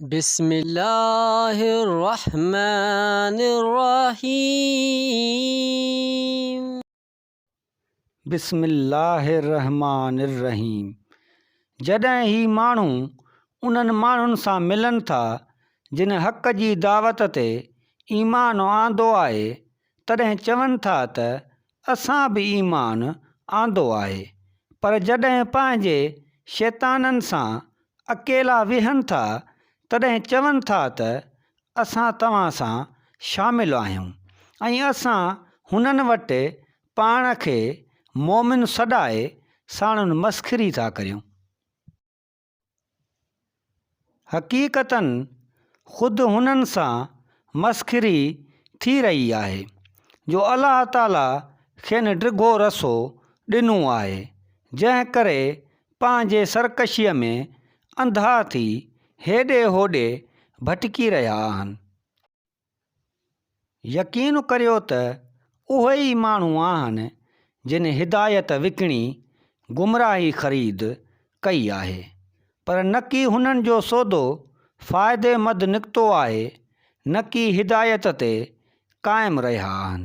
بسم الله الرحمن الرحيم. بسم الله الرحمٰن الرحيم جڏهن هي ماڻهو انهن ماڻهن سان ملن ٿا جن حق جي دعوت تي ايمان آندو آهي تڏهن چون ٿا ته اسان به ايمان آندو آهي، پر جڏهن پنهنجي شيطانن سان اڪيلا ويهن ٿا، تڏهن چون ٿا ته اسان توهان سان شامل آهيون ۽ اسان هنن وٽ پاڻ کي مؤمن سڏائي ساڻن مسخري ٿا ڪريون. حقيقتاً خود هنن سان مسخري ٿي رهي آهي، جو الله تعاليٰ کين ڊگهو رسو ڏنو آهي، جنهن ڪري پنهنجي سرڪشيء ۾ انڌا ٿي هيڏي هوڏي ڀٽڪي رهيا آهن. يقين ڪريو ته اهي ئي ماڻهو آهن جن هدايت وڪڻي گمراهي خريد ڪئي آهي، پر نڪي هنن جو سودو فائديمند نڪتو آهي، نڪي هدايت تي قائم رهيا آهن.